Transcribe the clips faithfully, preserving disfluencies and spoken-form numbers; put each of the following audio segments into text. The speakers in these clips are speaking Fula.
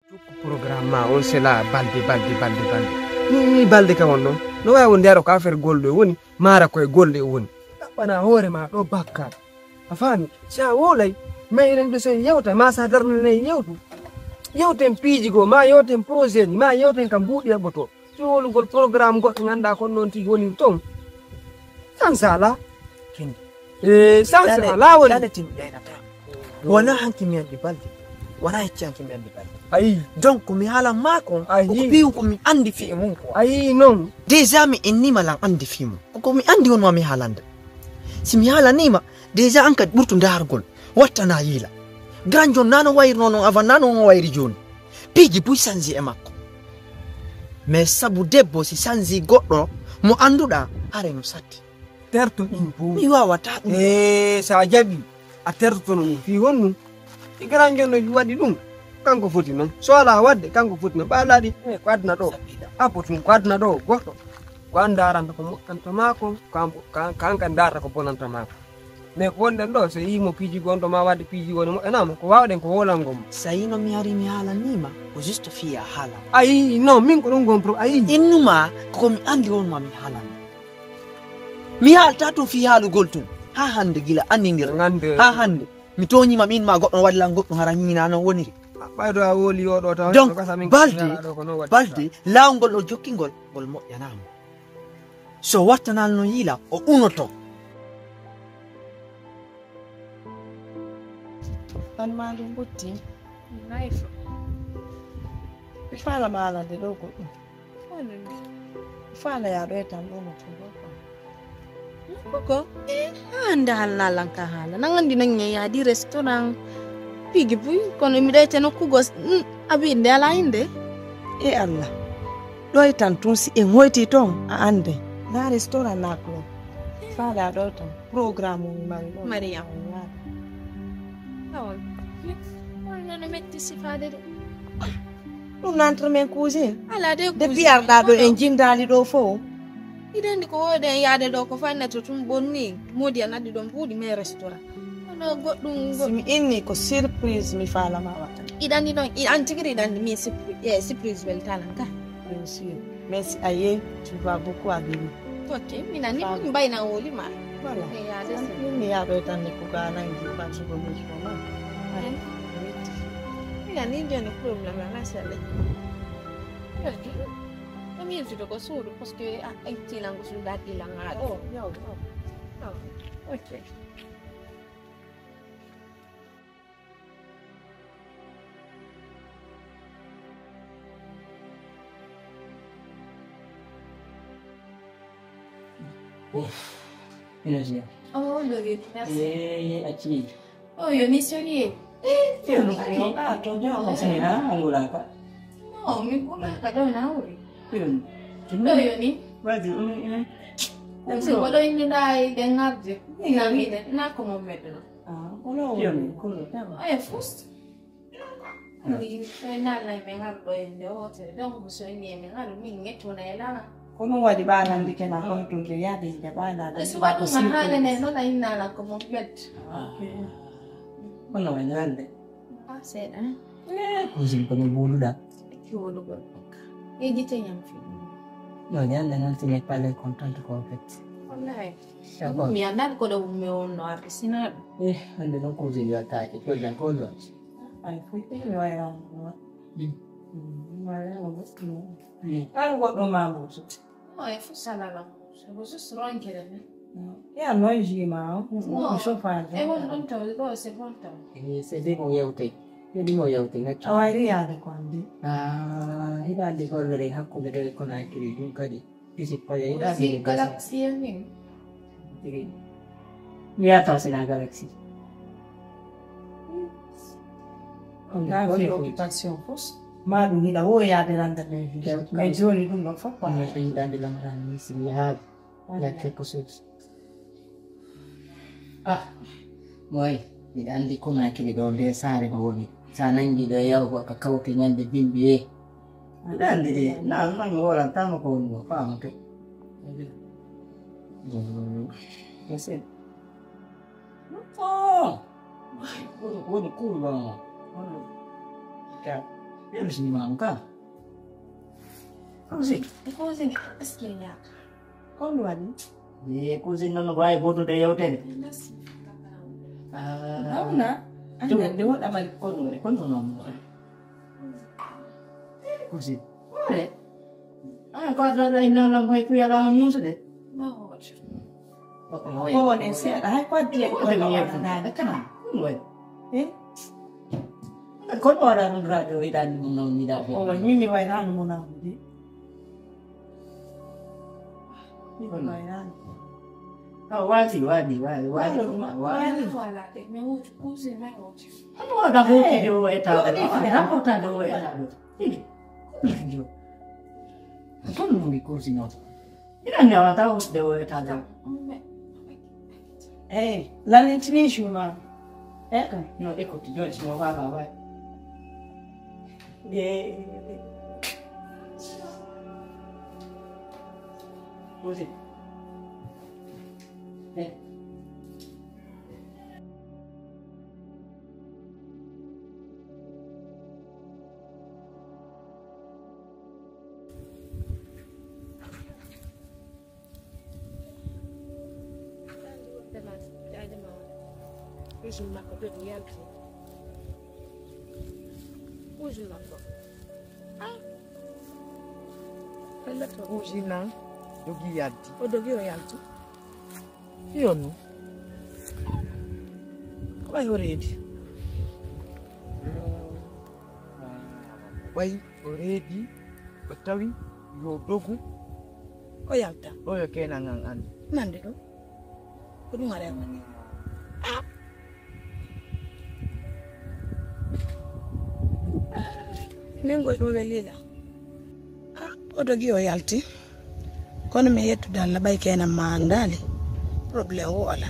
Tokku programme ma on sela balde, balde, balde, balde. Ni balde ka wonno. No wawi wonde hara ko affaire golle o woni, mara ko e golle o woni. Ɗaɓɓana hoore ma ɗo bakka. A faami? Si a wolay, ma eɗen ɗo so en yewta, ma sa darnane en yewtu. Yewten piiji goo, ma yewten projet ji, ma yewten ka mbuuɗi heɓoto. Jowolugol programme goɗɗo ngannduɗaa kon noon tigi woni toon. Sans ala. Kindi. E sans ala woni. Ɗale tim ƴaynata. Wona hanki mi anndi balde. Wona hecci hanki mi anndi balde. Ayi. Donc mi haalan maa kon. Ayi. Ko piiw ko mi anndi fii mum ko. Ayi noon. Déjà mi innima lan anndi fii mum. Ko mi anndi won ma mi haalande. Si mi haalaniima, déjà an kadi ɓurtu ndaargol. Wattana yiila. Grand John nano wayri noon avant nano on wayri jooni. Piiji buy sanji e makko. Mais sabu debbo si sanji goɗɗo mo annduɗaa, haray no satti. Terto ɗum fof. Mi waawata ɗum. E so a jaɓi, a tertotono ɗum fii honɗum? Igara jonno waɗi ɗum. Kanko foti noon. So alaa waɗde, kanko foti noon. Ɓaalaɗi, e ko aduna ɗo. A foti ɗum ko aduna ɗo, goɗɗo. Ko an ndaaranta ko moƴƴanta maa ko, ko an, ko an, ko an kadi ndaarata ko bonanta maa ko. Mais ko wonɗen ɗo, so yii mo piiji gonɗo ma waɗde piiji woni moƴƴanaama, ko waawɗen ko wowlango mo. So a yino mi ari mi haalaniima, ko juste fii a haala. Ayi, non, min ko ɗum gon pro-, ayi. Innuma ko mi anndi won ma mi haalana. Mi haalta tun fii haalugol tun. Haa hannde gila anndindir. Ngannde. Haa hannde. Mi tooñiima min ma goɗɗo waɗi lan goɗɗum hara ñiina non woniri. Ɓaydo a woli oɗo taw. Donc, balde, balde, laawol ngol o jokkingol, ngol moƴƴanaama. So wattanal no yiila, o unoto. Tan ma ɗum ɓutti. Nayi fo. Mi faala maalande ɗo goɗɗum. Honɗum? Mi faala yaɗo e tan ɗo no tun ɗo kon. Koko, e, hande halnalan ka haala. Nan andi non e yaadi restaurant. Pigi buy, kono mi ɗayte nokku gos, mm, abi inde ala inde. E Allah. Ɗo e tan tun si en hoyti ton, a ande. Na restaurant na club. Faala ɗo tan. Programme mi mari ɗo. Mariam. Awon. Wala no metti sifaade de. Ɗum nantirmen cousine. Ala de. Depuis arɗa ɗo en jindaali ɗo fof. Iɗen ndi ko wooɗen yaade ɗo ko fannata tun bonni. Moodi an addi ɗon buuɗi mais restaurant. Kono goɗɗum si mi inni ko surprise mi faalama watta. Iɗan ndi ɗon, i-, an tigi iɗan ndi mi surpri-, eh, surprise weltalan ka. Bien sûr. Mais si a yehi, tu vas beaucoup abîmer. Ok, mi nani, min mbayna woli ma. Voilà. E yaade sen. Min mi yaado e tan ne ko ganan ji ban sugo mi ko ma. Ay, mi nani joni problème ala sele. Joni, mi yewtude ko suudu, parce que a, a ittilan ko suudu, a dilan haa ɗo. Oh, yaw, yaw. Oh, ok. Ouf. Ina jiya. Oh, Lori, merci. Eh, a ci. Oh, yo ni sori. Eh, yo ni sori. Ah, to jawa ko sai na angula ka. No, mi kula ka do na wuri. Yo ni. Do yo ni. Wadi umi ina. Ko do ina dai de ngarde. Ina mi de na ko mo medo. Ah, ono yo ni kula. Ay, fust. Wi, so en naalnay men ngal ɗo e nde wootere, donc so en nii men ngal min ngettuna e lana. Ko ɗum waɗi ɓaanande kena hontunde yaade nde ɓaanade. Suba ɗum a haalane noon a innala ko mo bet. Kono wani wande. Ah, seeɗa. Eh, cousine ko mi buuluɗa. Ki woluɗo. Yejjite ñam fi. No ñande noon si mi pale contente ko fet. Wallahi. Mi anndaani ko ɗo mi wonno arde sinaaɗo. Eh, hannde noon cousine yottaaki, ko jam ko ɗon. Ay, fof mi wayano. Mi wayano goɗɗum. Kala goɗɗo ma mbuutu. No, e fof salala. Ko juste ronkere ni. Ya noon jima o. No, chauffage. E won ɗon taw, ɗo c'est bon taw. Eh, c'est des mo yewte. Kadi mo yewte ngaccu. A wayri yaade ko anndi. Ah, hiɗa anndi gollore hakkunde ɗo e Conakry ɗum kadi. Isi koye yiɗa aussi mi gasa. Galaxie en min. Tigi. Mi yata sina galaxie. On a fait occupation fos. Ma ɗum yiɗa wo yaade landa men. Mais joni ɗum ɗon fof quoi. Mais ɗum yiɗande lamran ni si mi haali. Lakke ko soji. Ah, moy, miɗa anndi Conakry ɗo nde saare no woni. Sa nangi ɗo yaw ko ka kawte ñande bimbi e. Miɗa anndi de, na, na mi wolantama ko woni ko faamata. Mm. Yes, sir. Oh! Woni, woni cool ɗo. Woni. Ka. Ɓe bismimaama ka. Cousine. Cousine, est-ce que ya? Ko ɗum waɗi? E cousine noon ko waawi footude yewtere. Hawna, anndande woɗɗa mari ko ɗum waɗi, ko ɗum noon. Cousine. Ore. Ah, ko adda ɗa inna lan koy kuya la musu de. Ma hoto. Ko woni seeɗa, hay ko addi e ko mi yefu. Kana. Ɗum waɗi. Eh? Ko ɗo waɗa ɗum radio yiɗani ɗum noon yiɗa fof. O min mi waynaano mo nawde. Mi waynaano. Ah, waati, waati, waati, waati. Waati. Waati. Ano wata ko ki do eta. Ano wata ko eta. Ko mi ko mi ko si no. Ina ne wata o de o eta da. Eh, la ni tini shuma. Eh, no eko ti do shuma ba ba ba. Eh. Kusi. Eh. Cuisine makko kadi yalti. Cuisine makko. Ah. Hallata cuisine nan dogi yalti. O dogi o yalti. Iyo non. Ko ɓay o reedi. Ɓay o reedi, o tawi yo dogu, o yalta. Ɗo yo keenan an anndi. Nande ɗo. Ko ɗum ara e woni. Ah. Min koye ɗum welliila. Ah, o dogi o yalti. Kono mi yettude Allah ɓay keenan ma anndaali. Problème o ala.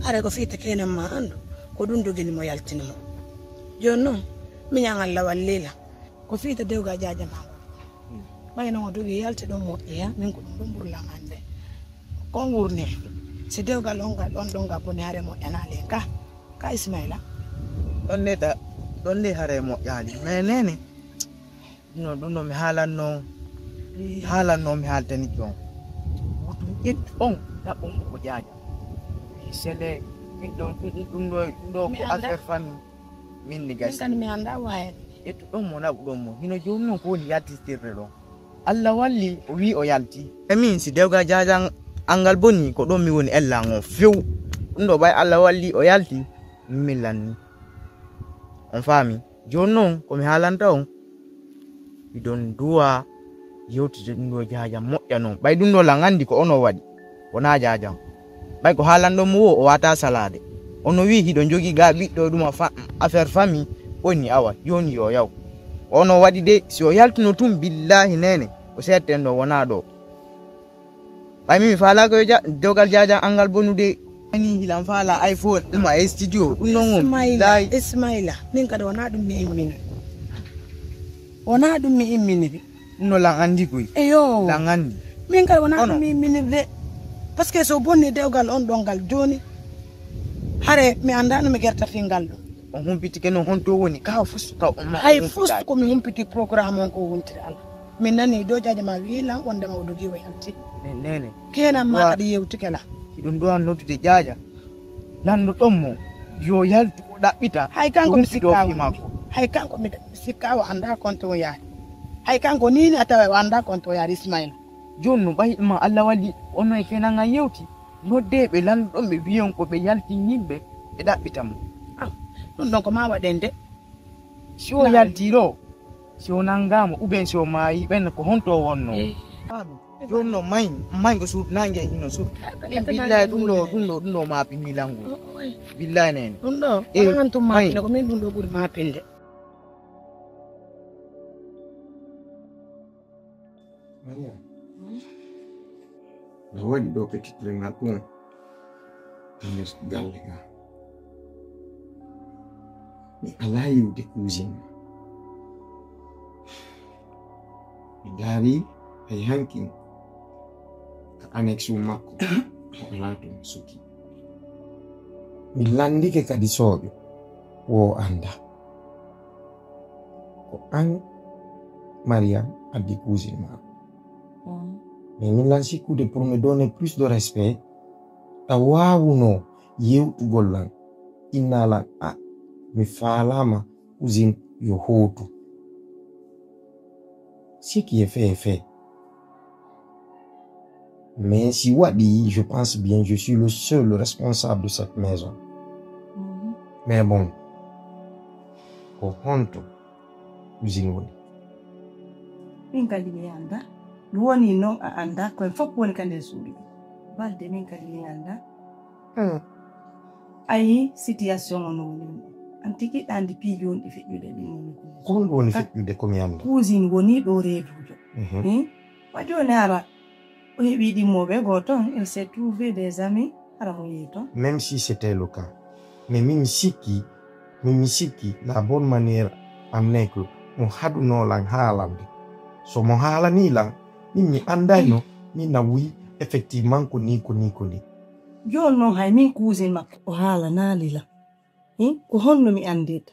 Hara ko fiita keenan ma anndu. Ko ɗum dogini mo yaltini mo. Jooni noon, miñan Allah walliila. Ko fiita dewga jaaja ma. Ɓay noon o dogi yalti ɗum moƴƴi ya, min ko ɗum ɗum ɓurlan annde. Ko wurni. Si dewgal on ngal, on ɗon ngal boni hare moƴƴanaali en ka. Ka Ismaila. Ɗon ne da, ɗon ne hare moƴƴaali. Mais nene. No, ɗum no mi haalanno, haalanno mi haaldani ɗon. Wutum ƴettu on, ɗaɓɓum ko jaaja. Sele, min ɗon, ɗum, ɗum ɗo, ɗum ɗo ko affaire famille. Min ni gasi. Min kan mi annda wayen. Ƴettu ɗon mo naɓu ɗon mo. Hino jooni noon ko woni yaltistirde ɗon. Allah walli o wi o yalti. E min si dewgal jaajan angal boni ko ɗon mi woni ellan on few. Ɗum ɗo ɓay Allah walli o yalti. Min lanni. On faami. Jooni noon ko mi haalanta on. Miɗon duwa yewtide ɗum ɗo jaajan moƴƴa noon. Ɓay ɗum ɗo lan anndi ko ono waɗi. Wonaa jaajan. Ɓay ko haalanɗon mo wo o waata salaade. Ono wi'i hiɗo jogii ga ɓiɗɗo ɗum a fa-, affaire famille. Woni awa, jooni yo yaw. Ono waɗi de, si o yaltuno tun billaahi nene, o seetten ɗo wonaa ɗo. Ɓay min mi faalaaka yo ja-, dogal jaajan angal bonude. Ani hilan faala ay fo ma e studio. Ɗum ɗon on. Ismaila, billahi. Ismaila, min kadi wonaa ɗum mi immini. Wonaa ɗum mi imminiri. No lan anndi koy. Eyo. Lan anndi. Min kadi wonaa ɗum mi imminiri de. Parce que so bonni dewgal on ɗon ngal jooni. Hare mi anndaa no mi gerta fii ngal ɗo. On humpitike noon honto woni ka fus ka on ma. Hay fus ko mi humpiti programme on ko wontiri Allah. Min nani dow jaaja ma wi'i lan wondema o dogi o yalti. Ne-, nene. Keenan ma kadi yewtike la. Hiɗum ɗo an noddude jaaja. Lanɗo ɗon mo. Yo yaltu o ɗaɓɓita. Hay kanko mi sikkawa. Hay kanko mi sikkawa anndaa konto o yaari. Hay kanko ni ni a tawa o anndaa konto o yaari Ismaila. Jooni no ɓay ma Allah walli onon e keenan an yewti. Noddee ɓe lanɗo ɗon ɓe wi'on ko ɓe yalti yimɓe ɓe ɗaɓɓita mo. Ah, ɗum ɗon ko ma waɗen de. Si o yaltii ɗo, si o nanngaama, ou bien si o maayii, ɓen ko honto o wonnoo? Eh. Jooni no may, may ko suudu naange hino suudu. Min billahi ɗum ɗo, ɗum ɗo, ɗum ɗo maapinii lanngol. Billahi nene. Ɗum ɗo, eh, wala hantum maapina, ko min ɗum ɗo ɓuri maapinde. Mariam. No waɗi ɗo petit le ngal ɗum. Ines galle ga. Mi alaa yiwde cuisine. Mi ndaari hay hanki ka annexe makko. Ko alaa to mi suki. Mi lanndike kadi sooƴo wo annda. Ko an, Mariam, addi cousine ma. Mm. Mais min lan sikkude pour me donner plus de respect, a waawuno yewtugol lan, inna lan, a, mi faalama cousine yo hootu. Ce qui est fait est fait. Mais si waɗi, je pense bien, je suis le seul responsable de cette maison. Mhm. Mais bon, ko honto cousine woni? Min kadi mi annda. Mi woni noon a annda, koye fof woni ka nder suudu. Balde min kadi mi annda. Hmm. Ayi, situation o no woni. An tigi ɗa anndi piiji wonɗi feƴƴude ɗin woni ko. Ko honɗum woni feƴƴude ko mi annda? Cousine woni ɗo reeduujo. Mhm. Hmm? Wa jooni ara, o heɓi ɗimmooɓe goo toon, il s'est trouvé des amis, hara mo yehi toon. Même si c'était le cas. Mais min mi sikki, min mi sikki, la bonne manière am ne ko mo haɗunoo lan haalande. So mo haalanii lan, min mi anndayno, min na wuyi effectivement ko nii, ko nii, ko nii. Jooni noon hay min cousine makko o haalanaali lan. Hin, ko honno mi anndirta?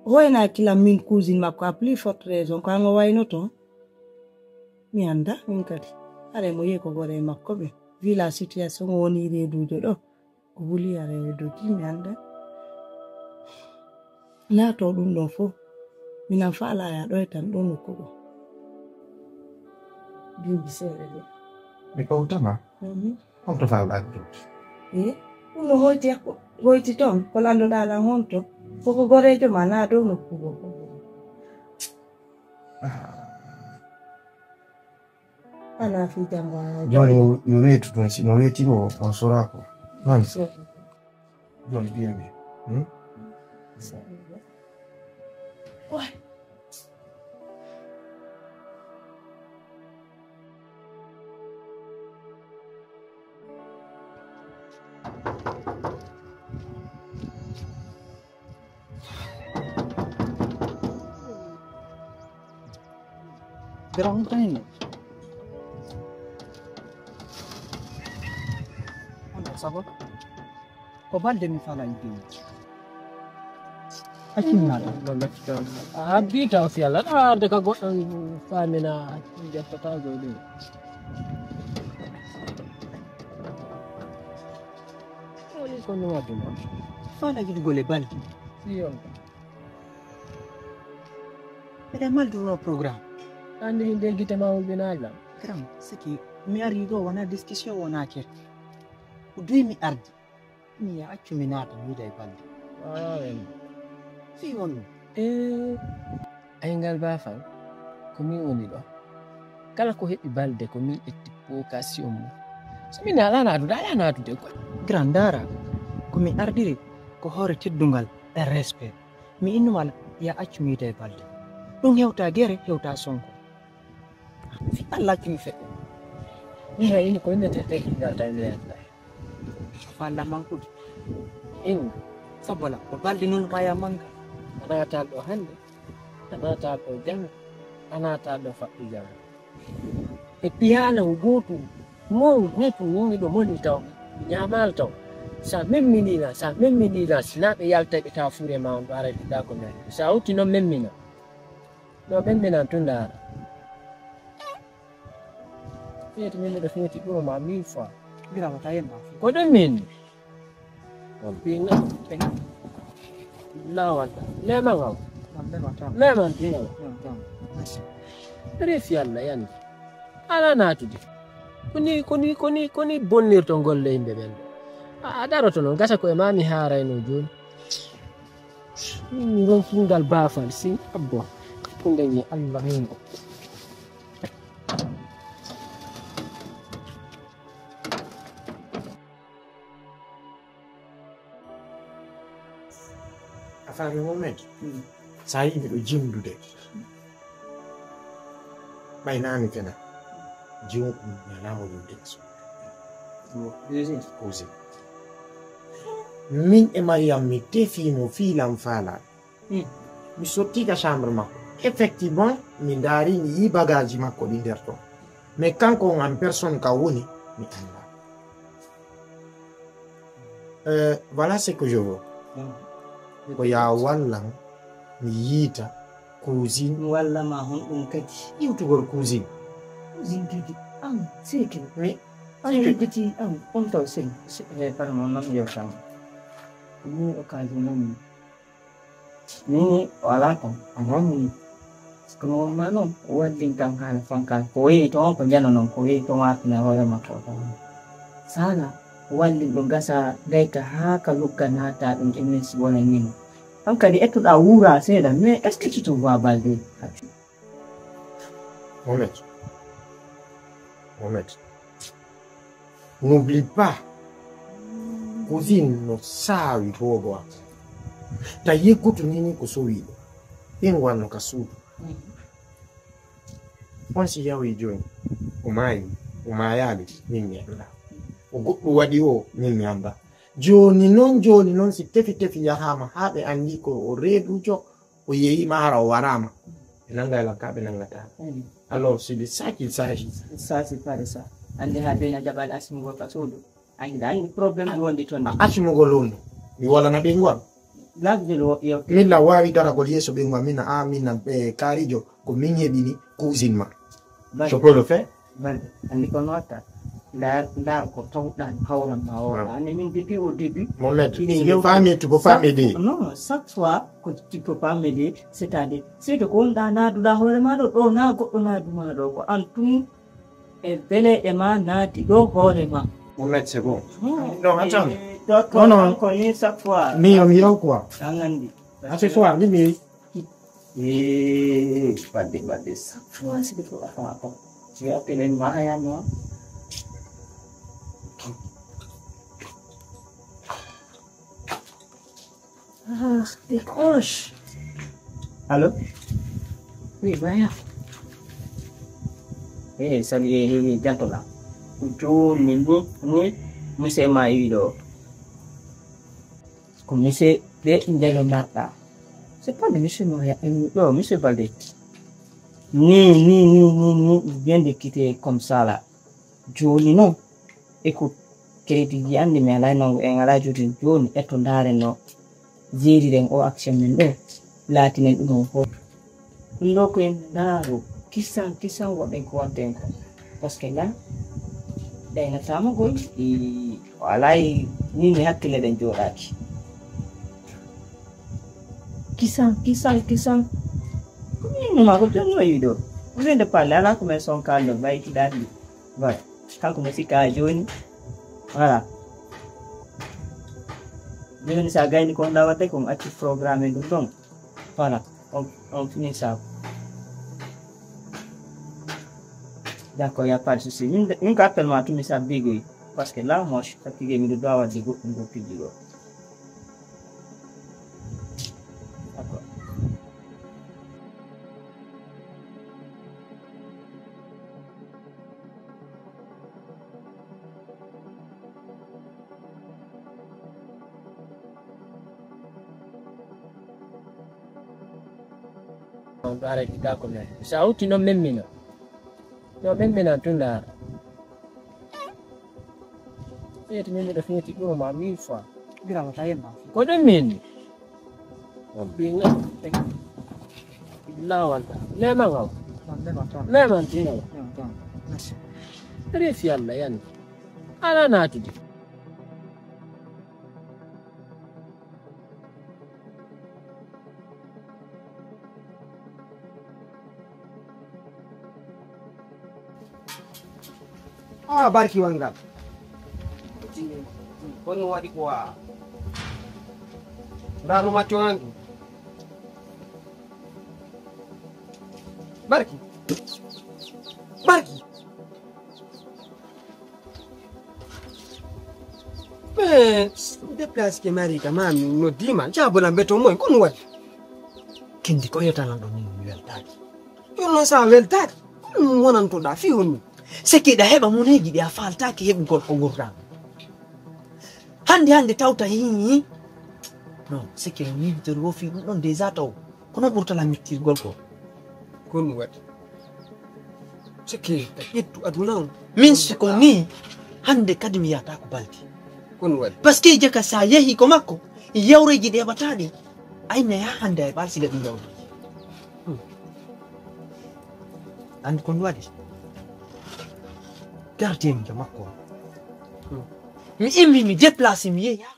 O hoynaaki lan min cousine makko, à plus forte raison, ko an o waynoto? Mi annda, min kadi. Haray mo yehi ko goree makko ɓe. Vu la situation o woni reeduujo ɗo, o wuli haray o dogi, mi annda. Laato ɗum ɗon fof, minan faalaa ya ɗo e tan ɗo nokku ɗo. Duuɓi seeɗa de. Mi ɓawtama? Mhm. On to faalaa ɗum. E, ɗum no hoyti hakko, hoyti toon, ko lanndo-ɗaa lan honto? Ko ko goreejo ma, naa dow nokku goo. Ah. Alaa fii janngo, alaa janngo. Jooni yo, yo reedu ɗum, si no reetino o, on soraa ko. Noon. So. Jooni mbiyen mi. Hmm? So. Wah. Grand time. Ano, sabo? Ko balde mi fala idde. Accinna ɗum. A habbi taw si Allah ɗa arde ka goɗɗo famina jettata go ɗum. Woni ko no waɗde ma. Fala gidgol e balde. Si on. Eɗen malduno programme. Anndi hinde gite ma hulɓinaali lan. Grand, siki mi ari ɗo wona discussion wona ker. Ko duy mi ardi. Mi ya accu mi naata mi yiida e balde. Waawen. Fii on ɗum. Eh. Ay ngal baafal, ko min woni ɗo. Kala ko heɓi balde ko min ƴetti vocation mum. So min alaa naatude, alaa naatude koy. Grand, ndaara, ko mi ardiri ko hoore teddungal e respect. Mi innuma la, ya accu mi yiida e balde. Ɗum hewta gere, hewta sonko. Fi Allah accu mi feɗɗo. Ina ini ko innete teddungal tawi mi yalla. Falla mankude. In. Sabola, ko balde nun maya manga. A naataal ɗo hannde, a naataal ɗo janngo, a naataal ɗo faɗɗi janngo. E piyaala o gootum, mo o gootum woni ɗo moni taw, ñaamaal taw. Sa memminii lan, sa memminii lan, si naa ɓe yalta ɓe tawa fuure ma on ɗo ara ɗiɗɗa ko men. Sa hawti noon memmina. Ɗo ɓen mbinan tun ndaara. Feeti min miɗo feeti ɗo ma mille fois. Mbira wata yemma. Ko ɗum min. On pina. Lawan. Mema ngaw. Mema pina. Refi Allah yani. Ala naatude. Koni, koni, koni, koni bonnirto golle yimɓe ɓen. A, a daroto noon, gasa ko e ma mi haarayno jooni. Min mi ronki ngal baafal, si abbo. Ko ndeñi Allah min. Affaire Mohamed, sa yi miɗo jimdude. Ɓay naa mi fena. Jiwon ɗum ñalaa mo yimde so. Cousin. Min e Mariam mi tefiimo fii lan faalaa. Hmm. Mi sottii ka chambre makko. Effectivement, mi ndaari, mi yii bagage makko ɗi nder ton. Mais kanko on en personne ka woni, mi anndaa. Euh, voilà ce que je veux. Hmm. Ko yaa wallan mi yiita Cousine walla ma honɗum kadi? Iwtugol cousine. Cousine kadi. Am, seke. Oui. An yedditi am, on taw sen. He, par mon non yo kam. Ni occasion non. Ni wala kam. Amon ni. Kono ma non, wallin kam hala fanka. Ko wi to ko jano non, ko wi to ma fina hoore makko. Sala, wallin ɗum gasa gayka haa ka lugga naata ɗum e min si wona ñino. An kadi ettuɗa wuura seeɗa, mais est-ce que tu te vois Balde? Mohamed. Mohamed. N'oublie pas. Cousine no saawi boobo am. Ta yeggutu nini ko sowi ɗo. Ɓen wanno ka suudu. On si yawi jooni. O maayi. O maayaali. Min mi annda. O goɗɗum waɗi o. Min mi annda. Jooni non, jooni non si tefi tefi yahaama haa ɓe anndi ko o reedujo. O yeeyima hara o waraama. Ɓe nannga e lakka ɓe nanngata. Alors c'est de ça qu'il s'agit. Ça c'est pas de ça. Annde haa ɓe na jaɓal asmugol ka suudu. Annde annde problème ɗum wondi toon. A asmugol on. Mi wolana ɓe ngol. Lagde ɗo yo. Min la waawi daragol yeeso ɓe ngol min a min na ɓe kaarijo ko min heɓini cousine ma. Je peux le faire. Bande, anndi ko noota. Ndaar, ndaar ko tawɗaa hawran ma o. Ah. Ane min depuis au début. Mohamed, si mi faami, tu peux pas m'aider. Non, chaque fois que tu peux pas m'aider, c'est-à-dire, c'est que ko wonɗaa naaduɗaa hoore ma ɗo, ɗo na goɗɗo naadu ma ɗo, ko an tun e beleeɗe ma naati ɗo hoore ma. Mohamed, c'est bon. Non, attends. Non, non. Ko ni chaque fois. Mi, mi, quoi. An anndi. À ce soir, mi, mi. Eh, badde, badde. Fois de fois, fois, quoi. Tu as appelé Maya, non? Ah, décroche. Allô? Oui, Maya. Eh, salut, eh, eh, jantola. Jooni ni, ni, monsieur Mayi ɗo. Ko monsieur ɓe ndelo marɗa. C'est pas le monsieur Moya, euh, non, monsieur Balde. Ni, ni, ni, ni, ni, il vient de quitter comme ça là. Jooni non. E ko crédit ji andi mi alay non en ala jodi jooni e to ndare no jeriren o action men ɗo. Laatinen ɗum on fof. Ɗum ɗo ko en ndaaro kisan kisan waɗen ko waɗden ko. Parce que lan ɗaynataama gol o alay ni mi hakkille ɗen jooɗaaki. Kisan kisan kisan. Ko min numa ko jonnoo yiɗo. Vous venez de parler ala ko men son kalɗo bayti daɗi. Voilà. Kanko mo sikka jooni. Voilà. Jooni sa gayni ko wonɗa waɗde ko on acci programme ɗum ɗon. Voilà. On, on fini ça. D'accord, y a pas de souci. Min, min ko appel ma tumi sa bigoy. Parce que là, moi, je suis fatigué, mi doit avoir des groupes, des groupes de D'accord. On ɗaara ɗi gako men. Sa utti non memmino. Yo memmina tunda. Feeti min miɗo feeti ɗo ma mille fois. Birama ta yemma. Ko ɗum min. On ɓinga. Lawal ta. Leman haw. Leman tan. Leman tingal. Leman tan. Merci. Refi Allah yani. Ala natude. Ah, barki wangal. Kono waɗi ko a. Ndaa no macco an. Barki. Barki. Mais déplace ke mari ka ma mi no dima jabo na beto moy kono waɗi. Kindi ko yota lan ɗo min mi weltaaki. Jooni noon so a weltaaki, ko ɗum wonantoɗaa fii honɗum? Seke ɗa heɓa moneeji ɗi a faaltaake heɓugol ko ngurdaa. Hannde hannde tawta hii. Non, seke no miijitori wo fii ɗum ɗon déjà taw. Kono ɓurtala mittirgol ko. Ko ɗum waɗi. Seke ta ƴettu aduna on. Min si ko nii, hannde kadi mi yahata ko baldi. Ko ɗum waɗi. Parce que jaka sa yehi ko makko, yawreeji ɗi heɓataa ɗi. Ayna yaha hannde ay ɓaal sila ɗum yawreeji. Hmm. Andi ko mi waɗi? Gardien jo makko on. Mi immi mi déplacé mi yehi haa